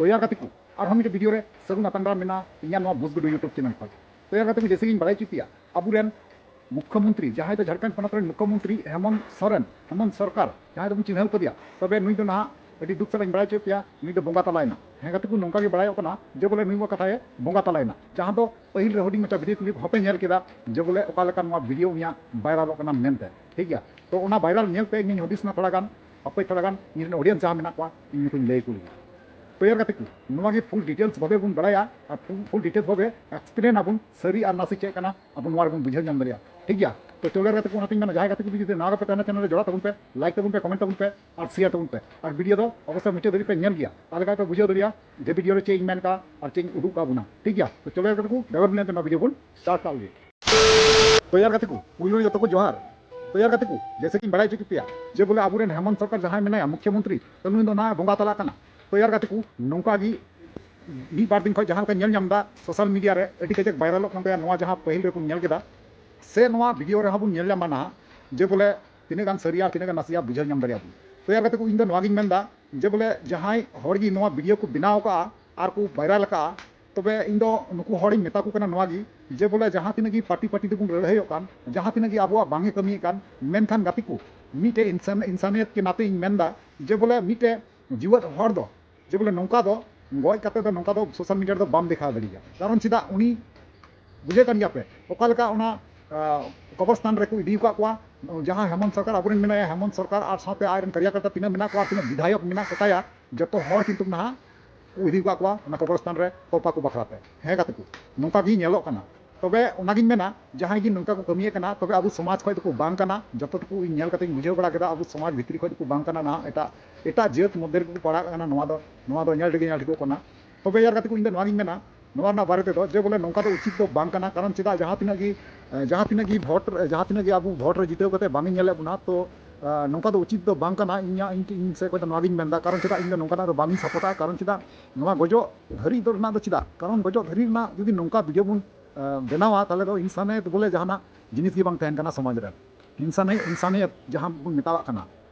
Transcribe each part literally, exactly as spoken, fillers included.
ᱛᱚ ᱭᱟᱨ ᱜᱟᱛᱮ ᱠᱚ, ᱟᱨᱦᱚᱸ ᱢᱤᱫᱴᱮᱱ ᱵᱷᱤᱰᱤᱭᱳ ᱨᱮ ᱥᱟᱹᱜᱩᱱ ᱟᱛᱟᱝ ᱫᱟᱨᱟᱢ ᱢᱮᱱᱟᱜᱼᱟ ᱤᱧᱟᱹᱜ ᱱᱚᱣᱟ ᱵᱩᱥᱜᱩᱰᱩ YouTube ᱪᱮᱱᱮᱞ ᱠᱷᱚᱱ᱾ ᱛᱚ ᱭᱟᱨ ᱜᱟᱛᱮ ᱠᱚ, ᱡᱮᱭᱥᱮ ᱜᱤᱧ ᱵᱟᱲᱟᱭ ᱦᱚᱪᱚ ᱯᱮᱭᱟ, ᱟᱵᱚᱨᱮᱱ ᱢᱩᱠᱠᱷᱚᱢᱚᱱᱛᱨᱤ, ᱡᱟᱦᱟᱸᱭ ᱫᱚ ᱡᱷᱟᱲᱠᱷᱚᱸᱰ ᱯᱚᱱᱚᱛ ᱨᱮᱱ ᱢᱩᱠᱠᱷᱚᱢᱚᱱᱛᱨᱤ ᱦᱮᱢᱚᱱᱛ ᱥᱚᱨᱮᱱ, ᱦᱮᱢᱚᱱᱛ ᱥᱚᱨᱠᱟᱨ, ᱡᱟᱦᱟᱸᱭ ᱫᱚᱵᱚᱱ ᱪᱤᱱᱦᱟᱹᱣ ᱠᱟᱫᱮᱭᱟ, ᱛᱚᱵᱮ ᱱᱩᱭ ᱫᱚ ᱱᱟᱦᱟᱜ ᱟᱹᱰᱤ ᱫᱩᱠ ᱥᱟᱞᱟᱜ ᱤᱧ ᱵᱟᱲᱟᱭ ᱦᱚᱪᱚᱭᱮᱫ ᱯᱮᱭᱟ, ᱱᱩᱭ ᱫᱚ ᱵᱚᱸᱜᱟ ᱛᱟᱞᱟᱭᱮᱱᱟ᱾ ᱦᱮᱸ ᱜᱟᱛᱮ ᱠᱚ, ᱱᱚᱝᱠᱟ ᱜᱮ ᱵᱟᱲᱟᱭᱚᱜ ᱠᱟᱱᱟ ᱡᱮ ᱵᱚᱞᱮ ᱱᱩᱭ ᱢᱟ ᱠᱟᱛᱷᱟᱭ ᱵᱚᱸᱜᱟ ᱛᱟᱞᱟᱭᱮᱱᱟ, ᱡᱟᱦᱟᱸ ᱫᱚ ᱯᱟᱹᱦᱤᱞ ᱨᱮ ᱦᱩᱰᱤᱧ ᱢᱟᱪᱷᱟ ᱵᱷᱤᱰᱤᱭᱳ ᱠᱞᱤᱯ ᱦᱚᱸᱯᱮ ᱧᱮᱞ ᱠᱮᱫᱟ ᱡᱮ ᱵᱚᱞᱮ ᱚᱠᱟ ᱞᱮᱠᱟ ᱱᱚᱣᱟ ᱵᱷᱤᱰᱤᱭᱳ ᱩᱱᱤᱭᱟᱜ ᱵᱷᱟᱭᱨᱟᱞᱚᱜ ᱠᱟᱱᱟ ᱢᱮᱱᱛᱮ, ᱴᱷᱤᱠ ᱜᱮᱭᱟ᱾ ᱛᱚ ᱚᱱᱟ ᱵᱷᱟᱭᱨᱟᱞ ᱧᱮᱞ ᱛᱮ ᱤᱧᱤᱧ ᱦᱩᱫᱤᱥ ᱮᱱᱟ ᱛᱷᱚᱲᱟ ᱜᱟᱱ, ᱦᱟᱯᱳᱭ ᱛᱷᱚᱲᱟ ᱜᱟᱱ ᱤᱧ ᱨᱮᱱ ᱚᱰᱤᱭᱮᱱᱥ ᱡᱟᱦᱟᱸ ᱢᱮᱱᱟᱜ ᱠᱚᱣᱟ, ᱤᱧ ᱱᱩᱠᱩᱧ ᱞᱟᱹᱭ ᱟᱠᱚ ᱞᱮᱜᱮ᱾ ᱛᱚ ᱭᱟᱨ ᱜᱟᱛᱮ ᱠᱚ, ᱱᱚᱣᱟ ᱜᱮ ᱯᱷᱩᱞ ᱰᱤᱴᱮᱞᱥ ᱵᱷᱟᱵᱮ ᱵᱚᱱ ᱵᱟᱲᱟᱭᱟ ᱟᱨ ᱯᱷᱩᱞ ᱰᱤᱴᱮᱞᱥ ᱵᱷᱟᱵᱮ ᱮᱠᱥᱯᱞᱮᱱ ᱟᱵᱚᱱ, ᱥᱟᱹᱨᱤ ᱟᱨ ᱱᱟᱥᱮ ᱪᱮᱫ ᱠᱟᱱᱟ, ᱟᱵᱚ ᱱᱚᱣᱟ ᱨᱮᱵᱚᱱ ᱵᱩᱡᱷᱟᱹᱣ ᱧᱟᱢ ᱫᱟᱲᱮᱭᱟᱜᱼᱟ, ᱴᱷᱤᱠ ᱜᱮᱭᱟ᱾ ᱛᱚ ᱪᱚᱞᱚ ᱭᱟᱨ ᱜᱟᱛᱮ ᱠᱚ, ᱚᱱᱟᱛᱤᱧ ᱢᱮᱱᱟ, ᱡᱟᱦᱟᱸᱭ ᱜᱟᱛᱮ ᱠᱚ ᱡᱩᱫᱤ ᱱᱟᱣᱟ ᱜᱮᱯᱮ ᱛᱟᱦᱮᱱᱟ, ᱪᱮᱱᱮᱞ ᱨᱮ ᱡᱚᱲᱟᱣ ᱛᱟᱵᱚᱱ ᱯᱮ, ᱞᱟᱭᱤᱠ ᱛᱟᱵᱚᱱ ᱯᱮ, ᱠᱚᱢᱮᱱᱴ ᱛᱟᱵᱚᱱ ᱯᱮ ᱟᱨ ᱥᱮᱭᱟᱨ ᱛᱟᱵᱚᱱ ᱯᱮ᱾ ᱟᱨ ᱵᱷᱤᱰᱤᱭᱳ ᱫᱚ ᱚᱵᱚᱥᱥᱳᱭ ᱢᱩᱪᱟᱹᱫ ᱫᱷᱟᱹᱵᱤᱡ ᱯᱮ ᱧᱮᱞ ᱜᱮᱭᱟ, ᱛᱟᱦᱚᱞᱮ ᱠᱷᱟᱱ ᱯᱮ ᱵᱩᱡᱷᱟᱹᱣ ᱫᱟᱲᱮᱭᱟᱜᱼᱟ ᱡᱮ ᱵᱷᱤᱰᱤᱭᱳ ᱨᱮ ᱪᱮᱫ ᱤᱧ ᱢᱮᱱ ᱠᱟᱜᱼᱟ ᱟᱨ ᱪᱮᱫ ᱤᱧ ᱩᱫᱩᱜ ᱠᱟᱜ ᱵᱚᱱᱟ, ᱴᱷᱤᱠ ᱜᱮᱭᱟ᱾ ᱛᱚ ᱪᱚᱞᱚ ᱭᱟᱨ ᱜᱟᱛᱮ ᱠᱚ, ᱵᱮᱜᱚᱨ ᱵᱤᱞᱚᱢ ᱛᱮ ᱱᱚᱣᱟ ᱵᱷᱤᱰᱤᱭᱳ ᱵᱚᱱ ᱥᱴᱟᱨᱴ ᱠᱟᱜ ᱞᱮᱜᱮ᱾ ᱛᱚ ᱭᱟᱨ ᱜᱟᱛᱮ ᱠᱚ, ᱯᱩᱭᱞᱩ ᱨᱮ ᱡᱚᱛᱚ ᱠᱚ ᱡᱚᱦᱟᱨ᱾ ᱛᱚ ᱭᱟᱨ ᱜᱟᱛᱮ ᱠᱚ, ᱡᱮᱭᱥᱮ ᱠᱤᱧ ᱵᱟᱲᱟᱭ ᱦᱚᱪᱚ ᱠᱮᱫ ᱯᱮᱭᱟ ᱡᱮ ᱵᱚᱞᱮ ᱟᱵᱚᱨᱮᱱ ᱦᱮᱢᱚᱱᱛ ᱥᱚᱨᱠᱟᱨ ᱡᱟᱦᱟᱸᱭ ᱢᱮᱱᱟᱭᱟ ᱢᱩᱠᱷᱭᱚᱢᱚᱱᱛᱨᱤ, ᱛᱚ ᱱᱩᱭ ᱫᱚ ᱱᱟᱦᱟᱜ ᱵᱚᱸᱜᱟ ᱛᱟᱞᱟᱜ ᱠᱟᱱᱟ᱾ ᱛᱚ ᱭᱟᱨ ᱜᱟᱛᱮ ᱠᱚ, ᱱᱚᱝᱠᱟ ᱜᱮ ᱢᱤᱫ ᱵᱟᱨ ᱫᱤᱱ ᱠᱷᱚᱱ ᱡᱟᱦᱟᱸ ᱞᱮᱠᱟ ᱧᱮᱞ ᱧᱟᱢ ᱮᱫᱟ ᱥᱳᱥᱟᱞ ᱢᱤᱰᱤᱭᱟ ᱨᱮ, ᱟᱹᱰᱤ ᱠᱟᱡᱟᱠ ᱵᱷᱟᱭᱨᱟᱞᱚᱜ ᱠᱟᱱ ᱛᱟᱭᱟ ᱱᱚᱣᱟ ᱡᱟᱦᱟᱸ ᱯᱟᱹᱦᱤᱞ ᱨᱮᱵᱚᱱ ᱧᱮᱞ ᱠᱮᱫᱟ, ᱥᱮ ᱱᱚᱣᱟ ᱵᱷᱤᱰᱤᱭᱳ ᱨᱮᱦᱚᱸ ᱵᱚᱱ ᱧᱮᱞ ᱧᱟᱢᱟ ᱱᱟᱦᱟᱜ ᱡᱮ ᱵᱚᱞᱮ ᱛᱤᱱᱟᱹᱜ ᱜᱟᱱ ᱥᱟᱹᱨᱤᱭᱟ ᱟᱨ ᱛᱤᱱᱟᱹᱜ ᱜᱟᱱ ᱱᱟᱥᱮᱭᱟ ᱵᱩᱡᱷᱟᱹᱣ ᱧᱟᱢ ᱫᱟᱲᱮᱭᱟᱜᱼᱟ ᱵᱚᱱ᱾ ᱛᱚ ᱭᱟᱨ ᱜᱟᱛᱮ ᱠᱚ, ᱤᱧ ᱫᱚ ᱱᱚᱣᱟ ᱜᱤᱧ ᱢᱮᱱᱫᱟ ᱡᱮ ᱵᱚᱞᱮ ᱡᱟᱦᱟᱸᱭ ᱦᱚᱲ ᱜᱮ ᱱᱚᱣᱟ ᱵᱷᱤᱰᱤᱭᱳ ᱠᱚ ᱵᱮᱱᱟᱣ ᱠᱟᱜᱼᱟ ᱟᱨ ᱠᱚ ᱵᱷᱟᱭᱨᱟᱞ ᱠᱟᱜᱼᱟ, ᱛᱚᱵᱮ ᱤᱧ ᱫᱚ ᱱᱩᱠᱩ ᱦᱚᱲᱤᱧ ᱢᱮᱛᱟ ᱠᱚ ᱠᱟᱱᱟ ᱱᱚᱣᱟ ᱜᱮ ᱡᱮ ᱵᱚᱞᱮ ᱡᱟᱦᱟᱸ ᱛᱤᱱᱟᱹᱜ ᱜᱮ ᱯᱟᱨᱴᱤ ᱯᱟᱨᱴᱤ ᱛᱮᱵᱚᱱ ᱞᱟᱹᱲᱦᱟᱹᱭᱚᱜ ᱠᱟᱱ, ᱡᱟᱦᱟᱸ ᱛᱤᱱᱟᱹᱜ ᱜᱮ ᱟᱵᱚᱣᱟᱜ ᱵᱟᱝ ᱮ ᱠᱟᱹᱢᱤᱭᱮᱫ ᱠᱟᱱ, ᱢᱮᱱᱠᱷᱟᱱ ᱜᱟᱛᱮ ᱠᱚ, ᱢᱤᱫᱴᱮᱡ ᱤᱱᱥᱟᱱ, ᱤᱱᱥᱟᱱᱤᱭᱚᱛ ᱠᱮ ᱱᱟᱛᱮ ᱤᱧ ᱢᱮᱱᱫᱟ ᱡᱮ ᱵᱚᱞᱮ ᱢᱤᱫᱴᱮᱡ ᱡᱤᱣᱮᱫ ᱦᱚᱲ ᱫᱚ ᱡᱮ ᱵᱚᱞᱮ ᱱᱚᱝᱠᱟ ᱫᱚ ᱜᱚᱡ ᱠᱟᱛᱮ ᱫᱚ ᱱᱚᱝᱠᱟ ᱫᱚ ᱥᱳᱥᱟᱞ ᱢᱤᱰᱤᱭᱟ ᱨᱮᱫᱚ ᱵᱟᱢ ᱫᱮᱠᱷᱟᱣ ᱫᱟᱲᱮᱭᱟᱜᱼᱟ᱾ ᱠᱟᱨᱚᱱ ᱪᱮᱫᱟᱜ, ᱩᱱᱤ ᱵᱩᱡᱷᱟᱹᱣ ᱠᱟᱱ ᱜᱮᱭᱟ ᱯᱮ ᱚᱠᱟ ᱞᱮᱠᱟ ᱚᱱᱟ, ᱟᱸ, ᱠᱚᱵᱚᱨᱥᱛᱷᱟᱱ ᱨᱮᱠᱚ ᱤᱫᱤ ᱟᱠᱟᱫ ᱠᱚᱣᱟ᱾ ᱡᱟᱦᱟᱸ ᱦᱮᱢᱚᱱᱛ ᱥᱚᱨᱠᱟᱨ ᱟᱵᱚᱨᱮᱱ ᱢᱮᱱᱟᱭᱟ, ᱦᱮᱢᱚᱱᱛ ᱥᱚᱨᱠᱟᱨ ᱟᱨ ᱥᱟᱶᱛᱮ ᱟᱡᱨᱮᱱ ᱠᱟᱨᱭᱟᱠᱚᱨᱛᱟ ᱛᱤᱱᱟᱹᱜ ᱢᱮᱱᱟᱜ ᱠᱚᱣᱟ, ᱛᱤᱱᱟᱹᱜ ᱵᱤᱫᱷᱟᱭᱚᱠ ᱢᱮᱱᱟᱜ ᱠᱚᱛᱟᱭᱟ, ᱡᱚᱛᱚ ᱦᱚᱲ ᱠᱤᱱᱛᱩ ᱱᱟᱦᱟᱜ ᱠᱚ ᱤᱫᱤ ᱟᱠᱟᱫ ᱠᱚᱣᱟ ᱚᱱᱟ ᱠᱚᱵᱚᱨᱥᱛᱷᱟᱱ ᱨᱮ ᱛᱚᱯᱟ ᱠᱚ ᱵᱟᱠᱷᱨᱟ ᱛᱮ᱾ ᱦᱮᱸ ᱜᱟᱛᱮ ᱠᱚ, ᱱᱚᱝᱠᱟ ᱜᱮ ᱧᱮᱞᱚᱜ ᱠᱟᱱᱟ᱾ ᱛᱚᱵᱮ ᱚᱱᱟᱜᱤᱧ ᱢᱮᱱᱟ, ᱡᱟᱦᱟᱸᱭ ᱜᱮ ᱱᱚᱝᱠᱟ ᱠᱚ ᱠᱟᱹᱢᱤᱭᱮᱫ ᱠᱟᱱᱟ, ᱛᱚᱵᱮ ᱟᱵᱚ ᱥᱚᱢᱟᱡᱽ ᱠᱷᱚᱱ ᱫᱚᱠᱚ ᱵᱟᱝ ᱠᱟᱱᱟ᱾ ᱡᱚᱛᱚ ᱴᱩᱠᱩ ᱤᱧ ᱧᱮᱞ ᱠᱟᱛᱮᱧ ᱵᱩᱡᱷᱟᱹᱣ ᱵᱟᱲᱟ ᱠᱮᱫᱟ, ᱟᱵᱚ ᱥᱚᱢᱟᱡᱽ ᱵᱷᱤᱛᱨᱤ ᱠᱷᱚᱱ ᱫᱚᱠᱚ ᱵᱟᱝ ᱠᱟᱱᱟ, ᱱᱟᱦᱟᱜ ᱮᱴᱟᱜ, ᱮᱴᱟᱜ ᱡᱟᱹᱛ ᱢᱚᱫᱽᱫᱷᱮ ᱨᱮᱜᱮ ᱠᱚ ᱯᱟᱲᱟᱜ ᱠᱟᱱᱟ᱾ ᱱᱚᱣᱟ ᱫᱚ, ᱱᱚᱣᱟ ᱫᱚ ᱧᱮᱞ ᱨᱮᱜᱮ ᱧᱮᱞ ᱴᱷᱤᱠᱚᱜ ᱠᱟᱱᱟ᱾ ᱛᱚᱵᱮ ᱭᱟᱨ ᱜᱟᱛᱮ ᱠᱚ, ᱤᱧ ᱫᱚ ᱱᱚᱣᱟᱜᱤᱧ ᱢᱮᱱᱟ, ᱱᱚᱣᱟ ᱨᱮᱱᱟᱜ ᱵᱟᱨᱮ ᱛᱮᱫᱚ ᱡᱮ ᱵᱚᱞᱮ ᱱᱚᱝᱠᱟ ᱫᱚ ᱩᱪᱤᱛ ᱫᱚ ᱵᱟᱝ ᱠᱟᱱᱟ᱾ ᱠᱟᱨᱚᱱ ᱪᱮᱫᱟᱜ, ᱡᱟᱦᱟᱸ ᱛᱤᱱᱟᱹᱜ ᱜᱮ, ᱡᱟᱦᱟᱸ ᱛᱤᱱᱟᱹᱜ ᱜᱮ ᱵᱷᱳᱴ, ᱡᱟᱦᱟᱸ ᱛᱤᱱᱟᱹᱜ ᱜᱮ ᱟᱵᱚ ᱵᱷᱳᱴ ᱨᱮ ᱡᱤᱛᱟᱹᱣ ᱠᱟᱛᱮ ᱵᱟᱝ ᱧᱮᱞᱮᱫ ᱵᱚᱱᱟ, ᱛᱚ ᱱᱚᱝᱠᱟ ᱫᱚ ᱩᱪᱤᱛ ᱫᱚ ᱵᱟᱝ ᱠᱟᱱᱟ᱾ ᱤᱧᱟᱹᱜ, ᱤᱧ, ᱤᱧ ᱥᱮᱫ ᱠᱷᱚᱱ ᱫᱚ ᱱᱚᱣᱟᱜᱤᱧ ᱢᱮᱱᱫᱟ᱾ ᱠᱟᱨᱚᱱ ᱪᱮᱫᱟᱜ, ᱤᱧ ᱫᱚ ᱱᱚᱝᱠᱟᱱᱟᱜ ᱫᱚ ᱵᱟᱝ ᱤᱧ ᱥᱟᱯᱳᱨᱴᱟ᱾ ᱠᱟᱨᱚᱱ ᱪᱮᱫᱟᱜ, ᱱᱚᱣᱟ ᱜᱚᱡᱚᱜ ᱫᱷᱟᱹᱨᱤᱡ ᱫᱚ ᱨᱮᱱᱟᱜ ᱫᱚ ᱪᱮᱫᱟᱜ? ᱠᱟᱨᱚᱱ ᱜᱚᱡᱚᱜ ᱫᱷᱟᱹᱨᱤᱡ ᱨᱮᱱᱟᱜ ᱡᱩᱫᱤ ᱱᱚᱝᱠᱟ ᱵᱷᱤᱰᱤᱭᱳ ᱵᱚᱱ, ᱟᱸ, ᱵᱮᱱᱟᱣᱟ, ᱛᱟᱦᱚᱞᱮ ᱫᱚ ᱤᱱᱥᱟᱱᱤᱭᱚᱛ ᱵᱚᱞᱮ ᱡᱟᱦᱟᱱᱟᱜ ᱡᱤᱱᱤᱥ ᱜᱮ ᱵᱟᱝ ᱛᱟᱦᱮᱱ ᱠᱟᱱᱟ ᱥᱚᱢᱟᱡᱽ ᱨᱮ᱾ ᱤᱱᱥᱟᱱᱤᱭᱚᱛ, ᱤᱱᱥᱟᱱᱤᱭᱚᱛ ᱡᱟᱦᱟᱸ ᱵᱚᱱ ᱢᱮᱛᱟᱣᱟᱜ ᱠᱟᱱᱟ,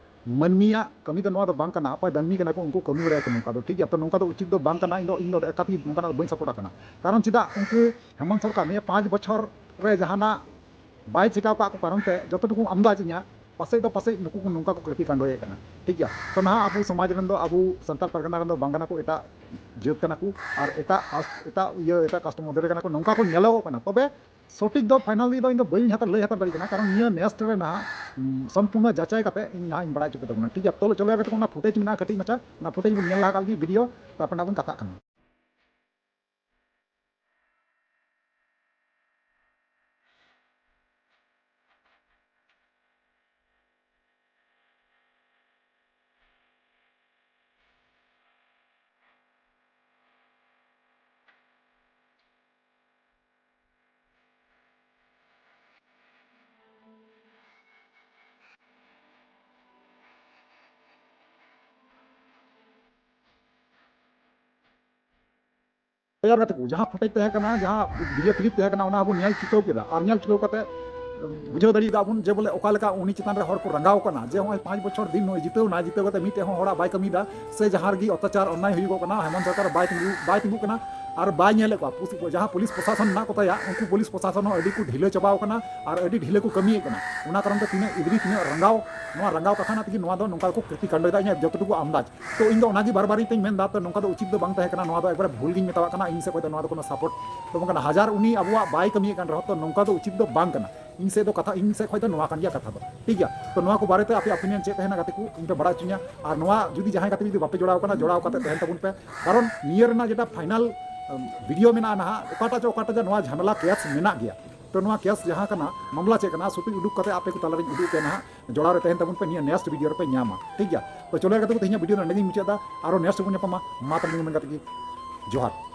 ᱢᱟᱹᱱᱢᱤᱭᱟᱜ ᱠᱟᱹᱢᱤ ᱫᱚ ᱱᱚᱣᱟ ᱫᱚ ᱵᱟᱝ ᱠᱟᱱᱟ᱾ ᱚᱠᱚᱭ ᱫᱟᱹᱱᱢᱤ ᱠᱟᱱᱟ ᱠᱚ, ᱩᱱᱠᱩ ᱠᱟᱹᱢᱤ ᱵᱟᱲᱟᱭᱟᱠᱚ ᱱᱚᱝᱠᱟ ᱫᱚ, ᱴᱷᱤᱠ ᱜᱮᱭᱟ? ᱛᱚ ᱱᱚᱝᱠᱟ ᱫᱚ ᱩᱪᱤᱛ ᱫᱚ ᱵᱟᱝ ᱠᱟᱱᱟ᱾ ᱤᱧ ᱫᱚ, ᱤᱧ ᱫᱚ ᱮᱠᱟᱛ ᱜᱮ ᱱᱚᱝᱠᱟᱱᱟᱜ ᱫᱚ ᱵᱟᱹᱧ ᱥᱟᱯᱳᱨᱴ ᱠᱟᱱᱟ᱾ ᱠᱟᱨᱚᱱ ᱪᱮᱫᱟᱜ ᱩᱱᱠᱩ ᱦᱮᱢᱚᱱᱛ ᱥᱚᱨᱠᱟᱨ ᱱᱤᱭᱟᱹ ᱯᱟᱸᱪ ᱵᱚᱪᱷᱚᱨ ᱨᱮ ᱡᱟᱦᱟᱱᱟᱜ ᱵᱟᱭ ᱪᱮᱠᱟᱣ ᱠᱟᱜ ᱠᱚ ᱠᱟᱨᱚᱱ ᱛᱮ, ᱡᱚᱛᱚ ᱴᱩᱠᱩ ᱟᱢᱫᱟᱡᱽ ᱤᱧᱟᱹᱜ, ᱯᱟᱥᱮᱡ ᱫᱚ ᱯᱟᱥᱮᱡ ᱱᱩᱠᱩ ᱠᱚ ᱱᱚᱝᱠᱟ ᱠᱚ ᱠᱨᱤᱛᱤ ᱠᱟᱱᱰᱚᱭᱮᱫ ᱠᱟᱱᱟ, ᱴᱷᱤᱠ ᱜᱮᱭᱟ? ᱛᱚ ᱱᱟᱦᱟᱜ ᱟᱵᱚ ᱥᱚᱢᱟᱡᱽ ᱨᱮᱱ ᱫᱚ, ᱟᱵᱚ ᱥᱟᱱᱛᱟᱲ ᱯᱟᱨᱜᱟᱱᱟ ᱨᱮᱱ ᱫᱚ ᱵᱟᱝ ᱠᱟᱱᱟ ᱠᱚ, ᱮᱴᱟᱜ ᱡᱟᱹᱛ ᱠᱟᱱᱟ ᱠᱚ, ᱟᱨ ᱮᱴᱟᱜ ᱠᱟᱥᱴ, ᱮᱴᱟᱜ ᱤᱭᱟᱹ, ᱮᱴᱟᱜ ᱠᱟᱥᱴ ᱢᱚᱫᱽᱫᱷᱮ ᱨᱮ ᱠᱟᱱᱟ ᱠᱚ, ᱱᱚᱝᱠᱟ ᱠᱚ ᱧᱮᱞᱚᱜᱚᱜ ᱠᱟᱱᱟ᱾ ᱛᱚᱵᱮ ᱥᱚᱴᱷᱤᱠ ᱫᱚ ᱯᱷᱟᱭᱱᱟᱞᱤ ᱫᱚ ᱤᱧ ᱫᱚ ᱵᱟᱹᱧ ᱦᱟᱛᱟᱣ, ᱞᱟᱹᱭ ᱦᱟᱛᱟᱣ ᱫᱟᱲᱮᱭᱟᱜ ᱠᱟᱱᱟ, ᱠᱟᱨᱚᱱ ᱱᱤᱭᱟᱹ ᱱᱮᱥᱴ ᱨᱮ ᱱᱟᱦᱟᱜ, ᱩᱢ, ᱥᱚᱢᱯᱩᱨᱱᱚ ᱡᱟᱪᱟᱭ ᱠᱟᱛᱮ ᱤᱧ ᱱᱟᱦᱟᱜ ᱤᱧ ᱵᱟᱲᱟᱭ ᱦᱚᱪᱚ ᱠᱮᱛᱟ ᱵᱚᱱᱟ, ᱴᱷᱤᱠ ᱜᱮᱭᱟ? ᱛᱚ ᱪᱚᱞᱚ ᱮᱵᱟᱨ ᱚᱱᱟ ᱯᱷᱩᱴᱮᱡᱽ ᱢᱮᱱᱟᱜᱼᱟ ᱠᱟᱹᱴᱤᱡ ᱢᱟᱪᱷᱟ, ᱚᱱᱟ ᱯᱷᱩᱴᱮᱡᱽ ᱵᱚᱱ ᱧᱮᱞ ᱞᱟᱦᱟ ᱠᱟᱜ ᱞᱮᱜᱮ, ᱵᱷᱤᱰᱤᱭᱳ, ᱛᱟᱨᱯᱚᱨ ᱱᱟᱦᱟᱜ ᱵᱚᱱ ᱠᱟᱛᱷᱟᱜ ᱠᱟᱱᱟ᱾ ᱛᱮᱭᱟᱨ ᱠᱟᱛᱮ ᱠᱚ, ᱡᱟᱦᱟᱸ ᱯᱷᱩᱴᱮᱡᱽ ᱛᱟᱦᱮᱸ ᱠᱟᱱᱟ, ᱡᱟᱦᱟᱸ ᱵᱷᱤᱰᱤᱭᱳ ᱠᱞᱤᱯ ᱛᱟᱦᱮᱸ ᱠᱟᱱᱟ, ᱚᱱᱟ ᱦᱚᱸᱵᱚᱱ ᱧᱮᱞ ᱪᱤᱠᱟᱹᱣ ᱠᱮᱫᱟ᱾ ᱟᱨ ᱧᱮᱞ ᱪᱤᱠᱟᱹᱣ ᱠᱟᱛᱮ ᱵᱩᱡᱷᱟᱹᱣ ᱫᱟᱲᱮᱭᱟᱫᱟ ᱵᱚᱱ ᱡᱮ ᱵᱚᱞᱮ ᱚᱠᱟ ᱞᱮᱠᱟ ᱩᱱᱤ ᱪᱮᱛᱟᱱ ᱨᱮ ᱦᱚᱲ ᱠᱚ ᱨᱟᱸᱜᱟᱣ ᱠᱟᱱᱟ, ᱡᱮ ᱱᱚᱜᱼᱚᱭ ᱯᱟᱸᱪ ᱵᱚᱪᱷᱚᱨ ᱫᱤᱱ ᱱᱩᱭ ᱡᱤᱛᱟᱹᱣ ᱮᱱᱟ, ᱡᱤᱛᱟᱹᱣ ᱠᱟᱛᱮ ᱢᱤᱫᱴᱮᱡ ᱦᱚᱸ ᱦᱚᱲᱟᱜ ᱵᱟᱭ ᱠᱟᱹᱢᱤᱭᱮᱫᱟ, ᱥᱮ ᱡᱟᱦᱟᱸ ᱨᱮᱜᱮ ᱚᱛᱛᱟᱪᱟᱨ ᱚᱱᱱᱟᱭ ᱦᱩᱭᱩᱜᱚᱜ ᱠᱟᱱᱟ, ᱦᱮᱢᱚᱱᱛ ᱥᱚᱨᱠᱟᱨ ᱵᱟᱭ ᱛᱤᱸᱜᱩ, ᱵᱟᱭ ᱛᱤᱸᱜᱩᱜ ᱠᱟᱱᱟ ᱟᱨ ᱵᱟᱭ ᱧᱮᱞᱮᱫ ᱠᱚᱣᱟ᱾ ᱯᱩᱥ-, ᱡᱟᱦᱟᱸ ᱯᱩᱞᱤᱥ ᱯᱨᱚᱥᱟᱥᱚᱱ ᱢᱮᱱᱟᱜ ᱠᱚ ᱛᱟᱭᱟ, ᱩᱱᱠᱩ ᱯᱩᱞᱤᱥ ᱯᱨᱚᱥᱟᱥᱚᱱ ᱦᱚᱸ ᱟᱹᱰᱤ ᱠᱚ ᱰᱷᱤᱞᱟᱹ ᱪᱟᱵᱟᱣ ᱠᱟᱱᱟ ᱟᱨ ᱟᱹᱰᱤ ᱰᱷᱤᱞᱟᱹ ᱠᱚ ᱠᱟᱹᱢᱤᱭᱮᱫ ᱠᱟᱱᱟ᱾ ᱚᱱᱟ ᱠᱟᱨᱚᱱ ᱛᱮ ᱛᱤᱱᱟᱹᱜ ᱤᱫᱽᱨᱤ, ᱛᱤᱱᱟᱹᱜ ᱨᱟᱸᱜᱟᱣ, ᱱᱚᱣᱟ ᱨᱟᱸᱜᱟᱣ ᱠᱟᱛᱷᱟ ᱨᱮᱱᱟᱜ ᱛᱮᱜᱮ ᱱᱚᱣᱟ ᱫᱚ ᱱᱚᱝᱠᱟ ᱠᱚ ᱠᱨᱤᱛᱤ ᱠᱟᱱᱰᱚᱭᱮᱫᱟ, ᱤᱧᱟᱹᱜ ᱡᱚᱛᱚᱴᱩᱠᱩ ᱟᱢᱫᱟᱡᱽ᱾ ᱛᱚ ᱤᱧ ᱫᱚ ᱚᱱᱟᱜᱮ ᱵᱟᱨ ᱵᱟᱨ ᱤᱧ ᱢᱮᱱᱫᱟ, ᱛᱚ ᱱᱚᱝᱠᱟ ᱫᱚ ᱩᱪᱤᱛ ᱫᱚ ᱵᱟᱝ ᱛᱟᱦᱮᱸ ᱠᱟᱱᱟ, ᱱᱚᱣᱟ ᱫᱚ ᱮᱠᱵᱟᱨᱮ ᱵᱷᱩᱞ ᱜᱤᱧ ᱢᱮᱛᱟᱣᱟᱜ ᱠᱟᱱᱟ, ᱤᱧ ᱥᱮᱫ ᱠᱷᱚᱱ ᱫᱚ ᱱᱚᱣᱟ ᱫᱚ ᱠᱳᱱᱳ ᱥᱟᱯᱳᱨᱴ ᱫᱚ ᱵᱟᱝ ᱠᱟᱱᱟ᱾ ᱦᱟᱡᱟᱨ ᱩᱱᱤ ᱟᱵᱚᱣᱟᱜ ᱵᱟᱭ ᱠᱟᱹᱢᱤᱭᱮᱫ ᱠᱟᱱ ᱨᱮᱦᱚᱸ, ᱛᱚ ᱱᱚᱝᱠᱟ ᱫᱚ ᱩᱪᱤᱛ ᱫᱚ ᱵᱟᱝ ᱠᱟᱱᱟ᱾ ᱤᱧ ᱥᱮᱫ ᱫᱚ ᱠᱟᱛᱷᱟ, ᱤᱧ ᱥᱮᱫ ᱠᱷᱚᱱ ᱫᱚ ᱱᱚᱣᱟ ᱠᱟᱱ ᱜᱮᱭᱟ ᱠᱟᱛᱷᱟ ᱫᱚ, ᱴᱷᱤᱠ ᱜᱮᱭᱟ? ᱛᱚ ᱱᱚᱣᱟ ᱠᱚ ᱵᱟᱨᱮᱛᱮ ᱟᱯᱮ opinion ᱪᱮᱫ ᱛᱟᱦᱮᱱᱟ ᱜᱟᱛᱮ ᱠᱚ, ᱤᱧ ᱯᱮ ᱵᱟᱲᱟᱭ ᱦᱚᱪᱚᱧᱟ᱾ ᱟᱨ ᱱᱚᱣᱟ ᱡᱩᱫᱤ ᱡᱟᱦᱟᱸᱭ ᱜᱟᱛᱮ ᱡᱩᱫᱤ ᱵᱟᱯᱮ ᱡᱚᱲᱟᱣ ᱠᱟᱱᱟ, ᱡᱚᱲᱟᱣ ᱠᱟᱛᱮ ᱛᱟᱦᱮᱱ ᱛᱟᱵᱚᱱ ᱯᱮ, ᱠᱟᱨᱚᱱ ᱱᱤᱭᱟᱹ ᱨᱮᱱᱟᱜ ᱡᱮᱴᱟ ᱯᱷᱟᱭᱱᱟᱞ, ᱩᱢ, ᱵᱷᱤᱰᱤᱭᱳ ᱢᱮᱱᱟᱜᱼᱟ ᱱᱟᱦᱟᱜ, ᱚᱠᱟᱴᱟᱜ ᱪᱚ, ᱚᱠᱟᱴᱟᱜ ᱪᱚ ᱱᱚᱣᱟ ᱡᱷᱟᱢᱮᱞᱟ ᱠᱮᱥ ᱢᱮᱱᱟᱜ ᱜᱮᱭᱟ᱾ ᱛᱚ ᱱᱚᱣᱟ ᱠᱮᱥ ᱡᱟᱦᱟᱸ ᱠᱟᱱᱟ, ᱢᱟᱢᱞᱟ ᱪᱮᱫ ᱠᱟᱱᱟ, ᱥᱚᱴᱷᱤᱠ ᱩᱰᱩᱠ ᱠᱟᱛᱮ ᱟᱯᱮ ᱠᱚ ᱛᱟᱞᱟᱨᱮᱧ ᱩᱫᱩᱜ ᱯᱮ ᱱᱟᱦᱟᱜ, ᱡᱚᱲᱟᱣ ᱨᱮ ᱛᱟᱦᱮᱱ ᱛᱟᱵᱚᱱ ᱯᱮ, ᱱᱤᱭᱟᱹ ᱱᱮᱠᱥᱴ ᱵᱷᱤᱰᱤᱭᱳ ᱨᱮᱯᱮ ᱧᱟᱢᱟ, ᱴᱷᱤᱠ ᱜᱮᱭᱟ? ᱛᱚ ᱪᱚᱞᱚ ᱜᱟᱛᱮ ᱠᱚ, ᱛᱮᱦᱮᱧᱟᱜ ᱵᱷᱤᱰᱤᱭᱳ ᱫᱚ ᱱᱚᱸᱰᱮ ᱜᱤᱧ ᱢᱩᱪᱟᱹᱫ ᱮᱫᱟ, ᱟᱨᱚ ᱱᱮᱠᱥᱴ ᱵᱚᱱ ᱧᱟᱯᱟᱢᱟ᱾ ᱢᱟ ᱛᱟᱦᱞᱮ ᱱᱤᱭᱟᱹ ᱢᱮᱱ ᱠᱟᱛᱮ ᱜᱮ ᱡᱚᱦᱟᱨ᱾